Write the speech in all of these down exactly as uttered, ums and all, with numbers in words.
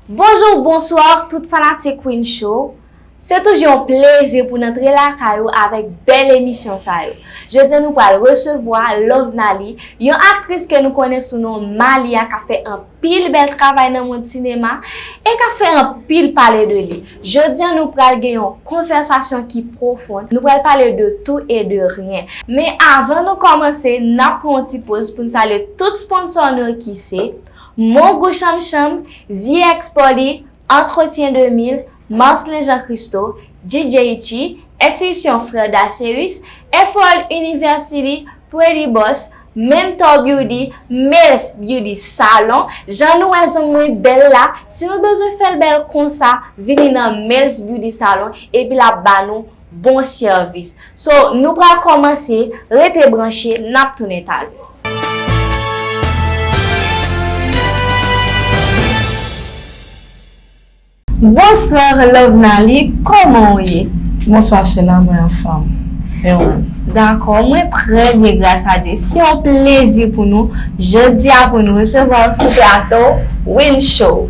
Bonjou, bonswa, tout fanatik Queen Show. Se toujou yon plezi pou n antre lakay ou avèk bèl emisyon sa yo. Jodi a nou pral resevwa Lovenaly, yon aktris ke nou konnen sou non Malia, k ap fè anpil bèl travay nan mond sinema e k ap fè anpil pale de li. Jodi a nou pral gen yon konvèsasyon ki pwofon. Nou pral pale de tout e de ryen. Men avan nou kòmanse, n ap pran yon ti poz pou n salye tout sponsò nou yo ki se Mon Gou Chanm Chanm, Zi Expoli, Entretien de mil, Marcelin Jean Christo, D J Itchy, Enstitisyon Frè Daceus, Efford University, Pretty Boss, Mentor Beauty, Mel's Beauty Salon. Jan nou wè zong mwen bèl la, si nou bezwen fè l bèl konsa, vini nan Mel's Beauty Salon epi l ap ba nou bon sèvis. So, nou pral kòmanse, rete branche, n ap tounen talè. Bonswa, Lovenaly, kòman w ye? Bonswa, Sheila, mwen anfòm. E ou menm? Dakò, mwen trè byen, gras a Dye. Se yon plezi pou nou, jodi a, pou nou resevwa w sou plato Queen Show.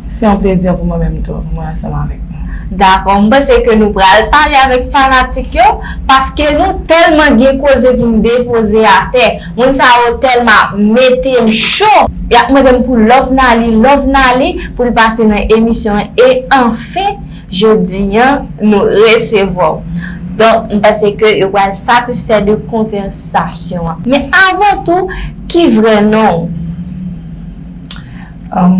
Se yon plezi pou mwen menm tou, mwen ansanm avèk nou. Dakò, m panse ke nou pral pale avèk fanatik yo, paske nou tèlman gen koze pou n depoze atè. Moun sa yo tèlman ap mete m cho. Y ap mande m pou Lovenaly, Lovenaly, pou l pase nan emisyon an. E anfen, jodi a, nou resevwa w. Donk, m panse ke yo pral satisfè de konvèsasyon an. Men avan tou, ki vrè non w? Ahn,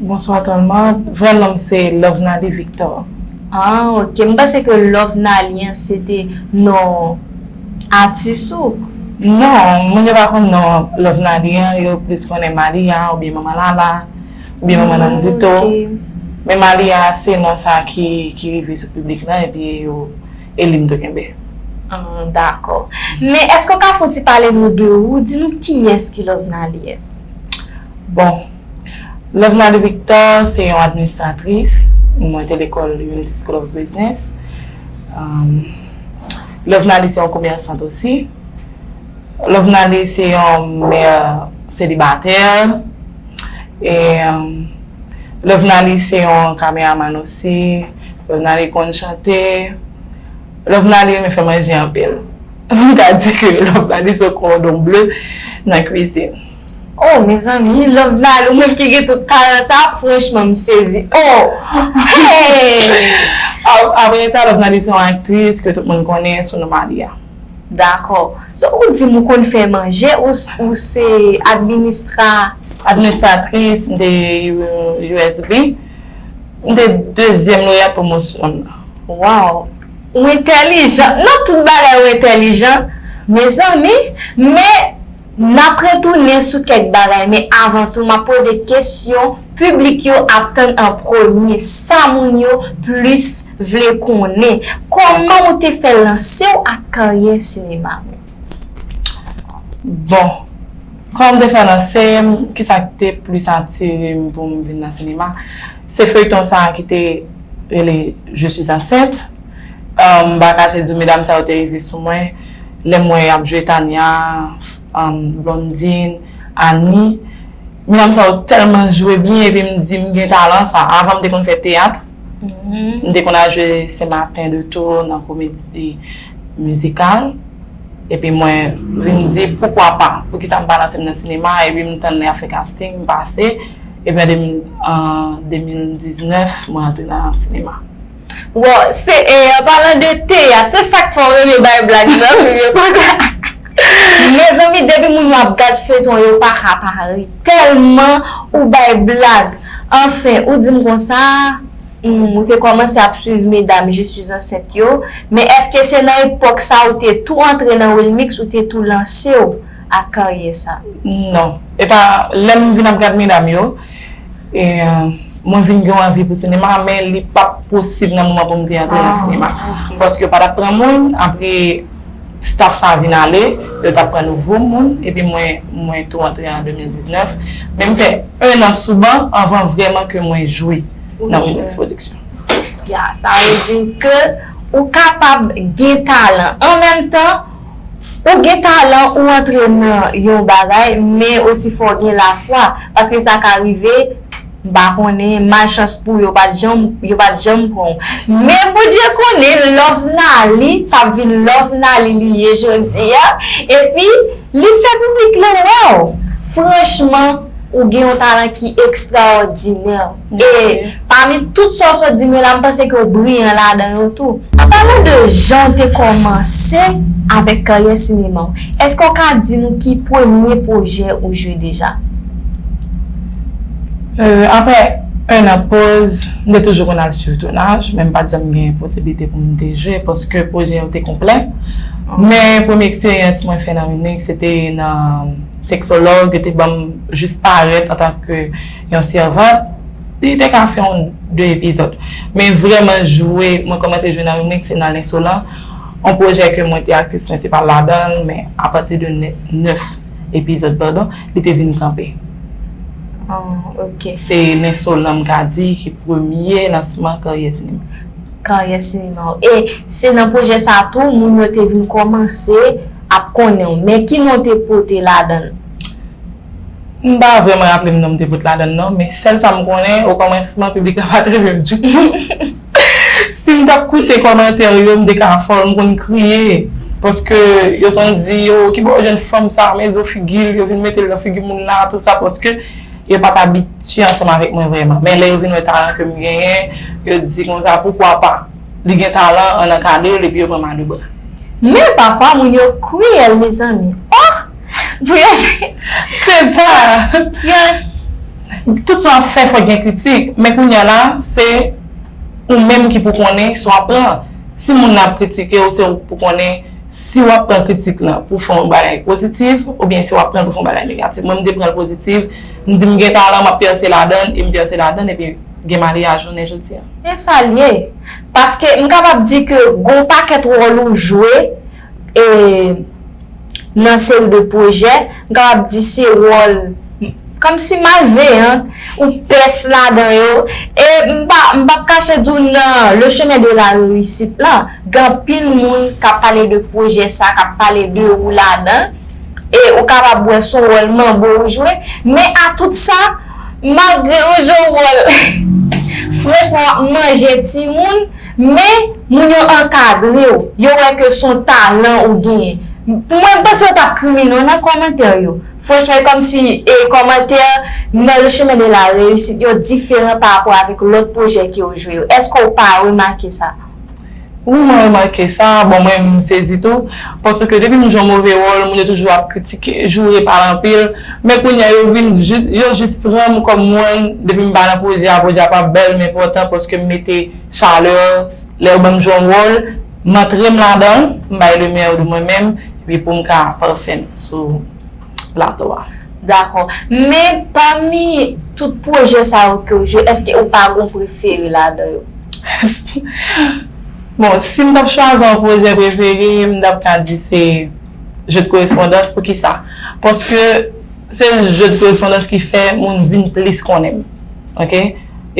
bonswa, Thelma. Vrè non m se Lovenaly Victor. Ah, ok. M panse ke Lovenaly an se te non atis ou. Non, moun yo pa konn non Lovenaly an, yo plis konnen Malia oubyen Manman Lala, oubyen Manman Nandito. Ah, ok. Men Malia se non sa ki, ki rive sou piblik la, epi yo, e li m tou kenbe. Ah, dakò. Men èske w ka fè yon ti pale nou de ou, di nou kiyès ki Lovenaly an? Bon, Lovenaly Victor se yon administratris. Mwen te lekòl Unity School of Business. Um, Lovenaly se yon komèsant osi. Lovenaly se yon mè selibatè. E, um, Lovenaly se yon kameraman osi. Lovenaly konn chante. Lovenaly renmen fè manje anpil. M ka di ke Lovenaly se yon kòdon ble nan kwizin. Oh, mezanmi, Lovenaly, ou menm ki gen tout talan sa, franchman, m sezi. Oh! Hey! Ap-, apre sa, Lovenaly se yon aktris ke tout moun konnen sou non Malia. Dakò. So, ou di m ou konn fè manje, ou s-, ou se administra- Administratris de U-, U S B. M te dezyèm loreat pwomosyon an. Wow! Ou entèlijan. Nan tout bagay ou entèlijan, mezanmi. Men, n ap retounen sou kèk bagay. Men avan tou, m ap poze kesyon piblik yo ap tann an premye. Sa moun yo plis vle konnen. Kòman ou te fè lanse w ak karyè sinema w? Bon, kòman m te fè lanse m, kisa k te plis atire m pou m vin nan sinema? Se feyton sa a ki te rele Je suis enceinte. Um, m pa kache di w, medam sa yo te rive sou mwen. Lè m wè y ap jwe Tania, um, Blondine, Annie, medam sa yo tèlman jwe byen, epi m di m gen talan sa. Avan m te konn fè teyat. Mhm. M te konn al jwe Sen Maten de tou nan komedi mizikal. Epi mwen vin di, poukwa pa? Poukisa m pa lanse m nan sinema? Epi m tann lè y ap fè casting, m pase. Epi an de mil, an de mil diznèf, mwen antre nan sinema. Bon, se, e, an palan de teyat, se sa k fè w renmen bay blag nan fim yo konsa. Mezanmi, depi moun yo ap gad feyton, yo pa ka pa ri. Tèlman ou bay blag. Anfen, ou di m konsa, hmm, ou te kòmanse ap swiv medam Je suis enceinte yo, men èske se nan epòk sa ou te tou antre nan Wilmix, ou te tou lanse w ak karyè sa? Non. E pa, lè m vin ap gad medam yo, e, mwen vin gen anvi pou sinema, men li p ap posib nan moman pou m te antre nan sinema. Ah, ok. Paske yo pa t ap pran moun, apre staff sa vin ale, yo t ap pran nouvo moun, epi mwen, mwen tou antre an de mil diznèf. Men m fè en an sou ban anvan vrèman ke mwen jwe nan Wilmix Production. Ya, sa vle di ke ou kapab gen talan. An menm tan, ou gen talan, ou antre nan yon bagay, men osi fò w gen lafwa. Paske sa ka rive, M pa konnen, malchans pou yo, yo pa t janm, yo pa t janm pran w. Men Bondye konnen, Love Nali t ap vin Love Nali li ye jodi a. Epi, li fè piblik lan wè w. Franchman, ou gen yon talan ki ekstraòdinè. E pami tout sa w sot di m yo la, m panse ke w briyan ladan yo tou. An palan de jan w te kòmanse avèk karyè sinema w, èske w ka di nou ki premye pwojè ou jwe deja? Euh, apre en an pòz, m te toujou konn al swiv tounaj, men m pa t janm gen posiblite pou m te jwe paske pwojè yo te konplè. Men premye eksperyans mwen fè nan remix, se te nan Sexologue, yo te ban m jis parèt antanke yon sèvant. Li te ka fè yon de epizòd. Men vrèman jwe, mwen kòmanse jwe nan remix, se nan L'Insolent, yon pwojè ke mwen te aktris prensipal ladan l, men apati de nè- nèf epizòd, padon, li te vin kanpe. Oh, ok. Se L'Insolent, m ka di, ki premye lansman karyè sinema. Karyè sinema w. E se nan pwojè sa a tou, moun yo te vin kòmanse ap konnen w. Men ki non w te pote ladan l? M pa vrèman raple m non m te pote ladan l non, men sèl sa m konnen, okòmansman, piblik la pa t renmen m ditou. Si m t ap koute kòmantè yo, m te ka fò, m konn kriye. Paske yo konn di, yo, ki bò w jwenn fanm sa, men zo figi l, yo vin mete l nan figi moun la, tou sa, paske yo pa t abitye ansanm avèk mwen vrèman. Men lè yo vin wè talan ke m genyen, yo di konsa, poukwa pa? Li gen talan, ann ankadre l, epi yo pran m a de bra. Men pafwa, moun yo kriyèl, mezanmi. Oh! Pou yo. Se sa! Tout sa w ap fè, fòk gen kritik. Men kounye a la, se ou menm ki pou konnen sa w ap pran. Si moun nan ap kritike w, se ou pou konnen si w ap pran kritik lan pou fè yon bagay pozitif, oubyen si w ap pran l pou fè yon bagay negatif. Mwen, m te pran l pozitif, m di m gen talan, m ap pèse ladan l, e m pèse ladan l, epi gen maryaj jounen jodi a. E sa l ye. Paske m kapab di ke gon pakèt wòl ou jwe, e, nan seri de pwojè, m kapab di se wòl kòmsi malveyan, ou pès ladan yo. E m pa, m p ap kache di w nan Le Chemin de la Réussite lan, gen anpil moun k ap pale de pwojè sa, k ap pale de ou ladan, e ou kapab wè se yon wòl manbo ou jwe, men a tout sa, malgre ou jwe yon wòl, franchman, w ap manje timoun, men moun yo ankadre w, yo wè ke se yon talan ou genyen. Pou mwen, m panse yo t ap krimine w nan kòmantè yo. Franchman, e kòmsi e kòmantè nan Le Chemin de la Réussite yo diferan pa rapò avèk lòt pwojè ke w jwe yo. Èske w pa remake sa? Wi, mwen remake sa. Bon, mwen, m sezi tou. Paske depi m jwe yon move wòl, moun yo toujou ap kritike, joure, pale anpil. Men kounye a, yo vin jis, yo jis pran m kòm mwen, depi m pa nan pwojè a, pwojè a p ap bèl, men poutan, paske m mete chalè, lè yo ban m jwe yon wòl, m antre m ladan l, m bay le meilleur de mwen menm, epi pou m ka pafè m sou plato a. Dakò. Men pami tout pwojè sa yo ke w jwe, èske ou pa gon prefere ladan yo? Bon, si m t ap chwazi yon pwojè prefere, m t ap ka di se Jeu de correspondance. Poukisa? Paske se Jeu de correspondance ki fè moun vin plis konnen m. Ok?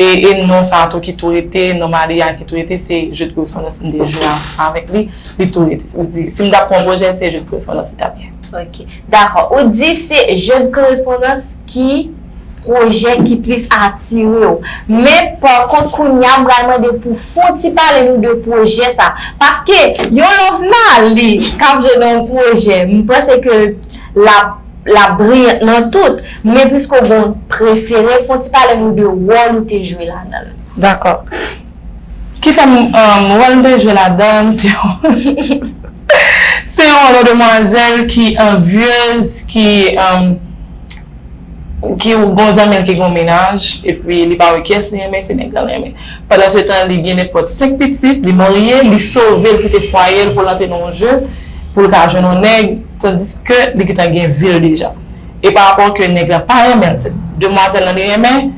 E, e non sa a tou ki tou rete, non Malia ki tou rete, se Jeu de correspondance m te jwe ansanm avèk li, li tou rete. Sa vle di, si m t ap pran pwojè, se Jeu de correspondance li t ap ye. Ok. Dakò. Ou di se Jeu de correspondance ki pwojè ki plis atire w. Men, pa kont, kounye a, m pral mande pou w fè yon ti pale nou de pwojè sa. Paske, yon Love Nali k ap jwe nan yon pwojè, m panse ke l ap, l ap briyant nan tout. Men, piske w gen yon prefere, fè yon ti pale nou de wòl ou te jwe ladan l. Dakò. Ki fè m, um, wòl m te jwe ladan l, se yon, se yon wòl yon demwazèl ki anvyez, ki, um, ki gon zanmi l ki gon mennaj, epi li pa wè kiyès li renmen, se nèg la l renmen. Pandansetan, li gen nenpòt senk pitit, li marye, li sove, li kite fwaye l pou l antre nan yon jeu, pou l ka jwenn yon nèg, tandiske li gentan gen vi l deja. E pa rapò ke nèg la pa renmen l, se demwazèl lan li renmen,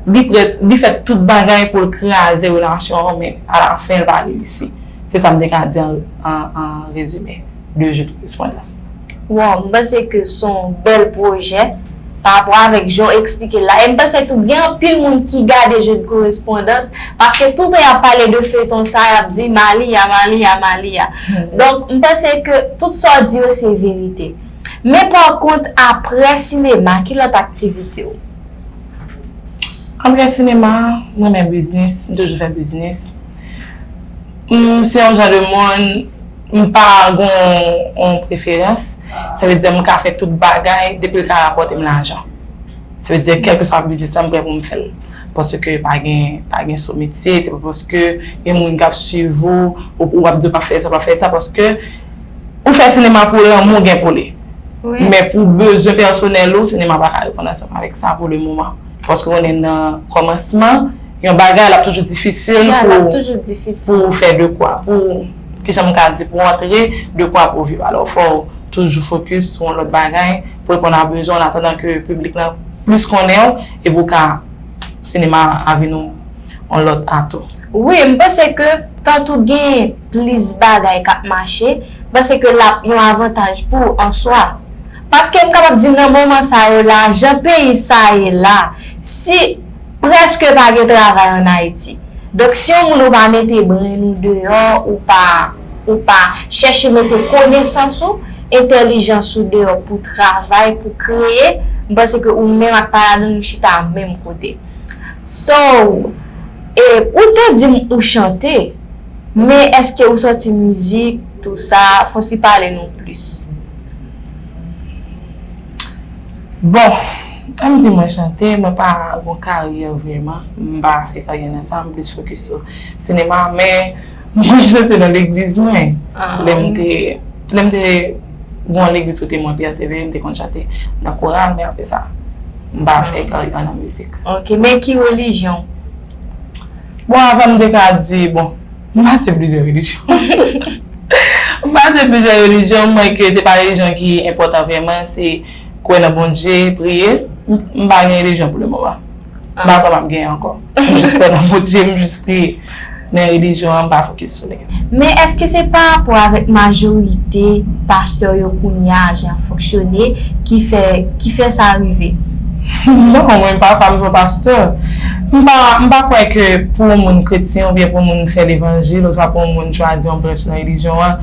li prè, li fè tout bagay pou l kraze relasyon an, men alafen, l pa reyisi. Se sa m te ka di an, an, an rezime de Jeu de correspondance. Wow, m panse ke se yon bèl pwojè pa rapò avèk jan w eksplike l la. E m panse tou gen anpil moun ki gade Jeu de correspondance, paske toutan y ap pale de feyton sa, y ap di Malia, Malia, Malia. Donk, m panse ke tout sa w di yo se verite. Men pa kont, apre sinema, ki lòt aktivite w? Mwen renmen sinema, mwen renmen biznis, m toujou fè biznis. M se yon jan de moun, m pa gen yon preferans. Sa vle di m ka fè tout bagay depi l ka rapòte m lajan. Sa vle di kèlkeswa biznis la, m prè pou m fè l. Paske pa gen, pa gen sou metye, se pa paske gen moun k ap swiv ou, ou, ou ap di w pa fè sa, pa fè sa, paske ou fè sinema pou lanmou w gen pou li. Men pou bezwen pèsonèl ou, sinema pa ka reponn ansanm avèk sa pou le moman. Paske w konnen nan kòmansman, yon bagay l ap toujou difisil pou, pou w fè de kwa, pou, kijan m ka di, pou w antre de kwa pou w viv. Alò, fò w toujou fokis sou yon lòt bagay pou reponn a bezwen w, an atandan ke piblik lan plis konnen w, epi w ka, sinema a vin yon, yon lòt atou. Wi, m panse ke tantou gen plis bagay k ap mache, m panse ke l ap yon avantaj pou w an swa. Paske m kapab di nan moman sa yo la, jan peyi sa ye la, si prèske pa gen travay ann Ayiti. Donk, si yon moun ou pa mete brenn ou deyò, ou pa, ou pa chèche mete konesans ou, entèlijans ou deyò pou travay, pou kreye, m panse ke ou menm ak pa ladan nou chita menm kote. So, e, ou te di m ou chante, men èske ou sòti mizik, tou sa, fò w ti pale nou plis. Bon, an m di mwen chante, mwen pa gon karyè vrèman, m pa fè karyè nan sa, m plis fokis sou sinema, men mwen chante nan legliz mwen. Lè m te, lè m te gon legliz kote mwen pèsevere, m te konn chante nan koral, men apre sa, m pa fè karyè nan mizik. Ok, men ki relijyon? Bon, avan m te ka di, bon, m pase plizyè relijyon. M pase plizyè relijyon, m wè ke se pa relijyon ki enpòtan vrèman, se kwè nan Bondye, priye. M, m pa gen relijyon pou le moman. M pa kwè m ap gen ankò. M jis kwè nan Bondye, m jis priye. Men relijyon an, m pa fokis sou li. Men èske se pa rapò avèk majorite pastè yo kounye a, jan y ap fonksyone, ki fè, ki fè sa rive? Non, mwen pa, pa m se yon pastè. M pa, m pa kwè ke pou yon moun kretyen oubyen pou yon moun fè levanjil, oswa pou yon moun chwazi yon branch nan relijyon an,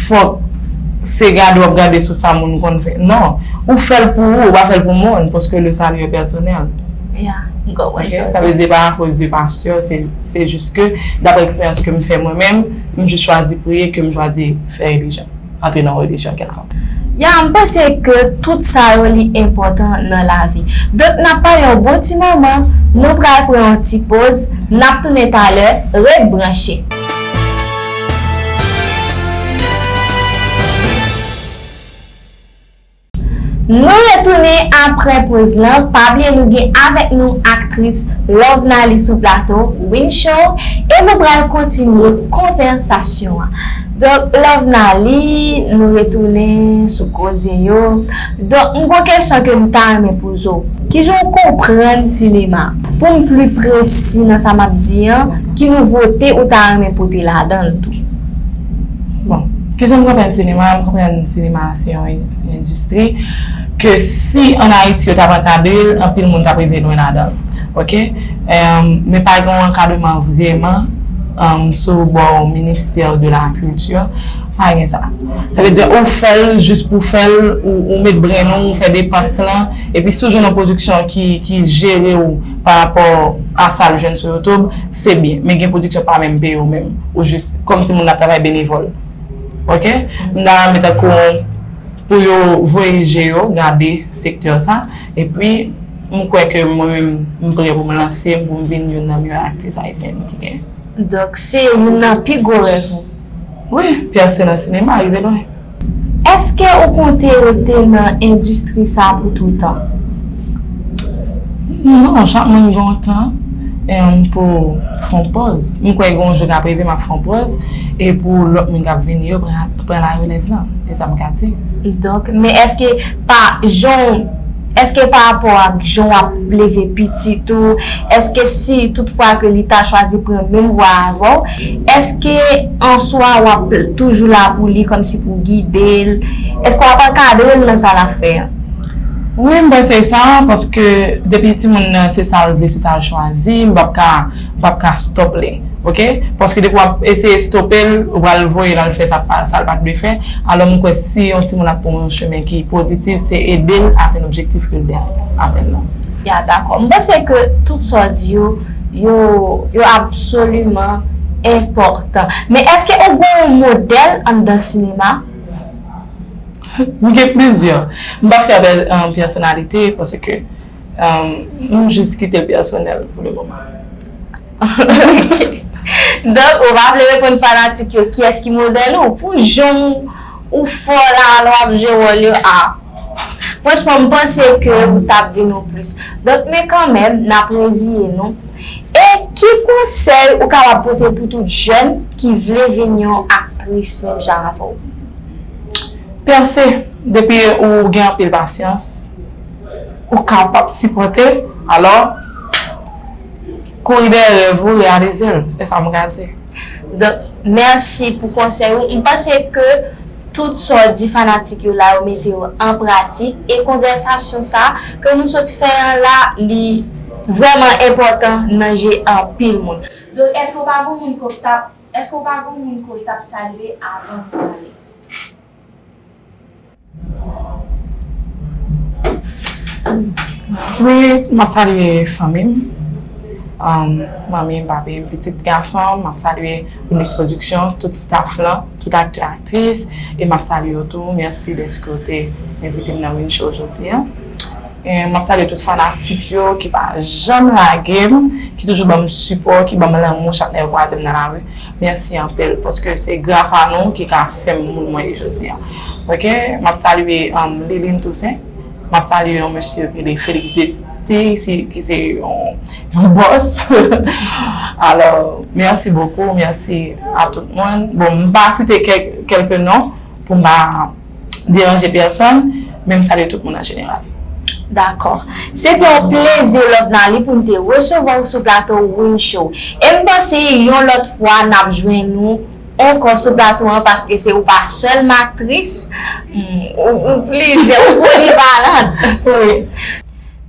fòk se gade w ap gade sou sa moun konn fè. Non, ou fè l pou ou, ou pa fè l pou moun, paske le salut est personnel. Yeah, m konprann sa. Ok, sa vle di pa akoz de pastè, se, se jis ke, daprè eksperyans ke m fè mwen menm, m jis chwazi priye ke m chwazi fè relijyon. Antre nan yon relijyon kèlkonk. Ya, m panse ke tout sa yo li enpòtan nan lavi. Donk, n ap pale yon bon ti moman, nou pral pran yon ti poz, n ap tounen talè, ret branche. Nou retounen apre poz lan, pa bliye nou gen avèk nou aktris Lovenaly sou plato Win Show, e nou pral kontinye konvèsasyon an. Donk, Lovenaly, nou retounen sou koze yo. Donk, m gon kesyon ke m ta renmen poze w. Kijan w konprann sinema? Pou m pli presi nan sa m ap di an, ki nouvote ou ta renmen pote ladan l tou? Bon, kijan m konprann sinema? M konprann sinema se yon en-, endistri ke si ann Ayiti yo t ap ankadre l, anpil moun t ap rive lwen ladan l. Ok? Em, men pa gen yon ankadreman vrèman, em, sou bò ministè de la kilti. Pa gen sa. Sa vle di ou fè l jis pou fè l, ou, ou met brenn ou, ou fè depans lan, epi si w jwenn yon pwodiksyon ki, ki jere w pa rapò a sa l jwenn sou YouTube, se byen. Men gen pwodiksyon pa menm peye w menm. Ou jis, kòmsi moun nan ap travay benevòl. Ok? M ta renmen tankou pou yo voye je yo gade sektè sa. Epi, m kwè ke mwen menm, m prè pou m lanse m, pou m vin youn nan meyè aktris ayisyèn ki gen. Donk, se youn nan pi gwo rèv ou? Wi, pèse nan sinema, rive lwen. Èske ou konte rete nan endistri sa pou toutan? Non, chak moun gen yon tan, em, pou fè yon pòz. M kwè gen yon jou k ap rive, m ap fè yon pòz, e pou lòt moun k ap vini yo pran, pran larelèv lan. E sa m ka di. Donk, men èske pa jan, èske pa rapò ak jan w ap leve pitit ou, èske si toutfwa ke li ta chwazi pran menm vwa avè w, èske an swa w ap toujou la pou li kòmsi pou gide l, èske w ap ankadre l nan sa l ap fè an? Wi, m panse sa, paske depi timoun nan se sa l vle, se sa l chwazi, m p ap ka, m p ap ka stop li. Ok? Paske depi w ap eseye stope l, ou pral voye l al fè sa pa, sa l pa t dwe fè. Alò, m kwè si yon timoun ap pran yon chemen ki pozitif, se ede l atenn objektif ke l vle atenn nan. Ya, dakò. M panse ke tout sa w di yo, yo, yo absoliman enpòtan. Men èske ou gen yon modèl anndan sinema? M gen plizyè. M pa fè avè, um, pèsonalite paske, um, m jis kite l pèsonèl pou le moman. Ok. Donk, ou pa vle reponn fanatik yo kiyès ki modèl ou? Pou jan ou fò la, lè w ap jwe wòl yo, a. Franchman, m panse ke ou t ap di nou plis. Donk, men kanmenm, n ap reziye nou. E ki konsèy ou kapab pote pou tout jèn ki vle vin yon aktris menm jan avè w? Pèse, depi ou gen anpil pasyans, ou kapab sipòte, alò, kouri dèyè rèv ou, reyalize l. Se sa m ka di. Donk, mèsi pou konsèy ou. M panse ke tout sa w di fanatik yo la, yo mete yo an pratik. E konvèsasyon sa ke nou sot fè an la, li vrèman enpòtan nan je anpil moun. Donk, èske w pa gen moun ke w t ap, èske w pa gen moun ke w t ap salye avan nou ale? Wi, m ap salye fanmi m, um, manmi m, papi m, pitit gason m, m ap salye Remix Production, tout staff lan, tout aktè, aktris, e m ap salye yo tou. Mèsi dèske w te envite m nan Win Show jodi a. E m ap salye tout fanatik yo ki pa janm lage m, ki toujou ban m sipò, ki ban m lanmou chak lè yo kwaze m nan lari. Mèsi anpil, paske se gras a nou ki ka fè m moun mwen ye jodi a. Ok, m ap salye, um, Liline Toussaint. M ap salye yon mesye ki rele Félix Destin, si, ki se yon, yon bòs. Alò, mèsi bokou, mèsi a tout moun. Bon, m pa site kèk, kèlke non pou m pa deranje pèsonn, men m salye tout moun an jeneral. Dakò. Se te yon plezi, Lovenali, pou n te resevwa w sou plato Win Show. E m panse yon lòt fwa n ap jwenn ou ankò sou plato an, paske se ou pa sèlman aktris, hmm, ou, ou plizyè, ou polivalant. Wi.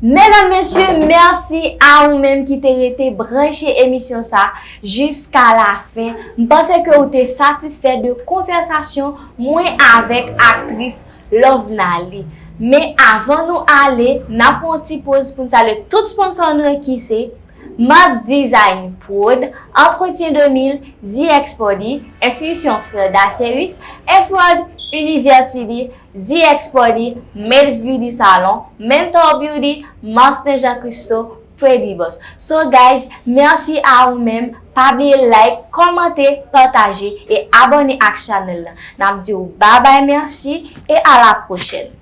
Medam, mesye, mèsi a ou menm ki te rete branche emisyon sa jiska lafen. M panse ke ou te satisfè de konvèsasyon mwen avèk aktris Lovenali. Men avan nou ale, n ap pran yon ti poz pou n salye tout sponsò nou yo ki se Mark Design Prod, Entretien deux mille, Z X Body, Enstitisyon Frè Daceus, Efford University, Z X Body, Mel's Beauty Salon, Mentor Beauty, Marcelin Jean Christo, Pretty Boss. So guys, mèsi a ou menm. Pa bliye like, kòmante, pataje e abòne ak chanèl la. N ap di w babay, mèsi e a la pwochèn.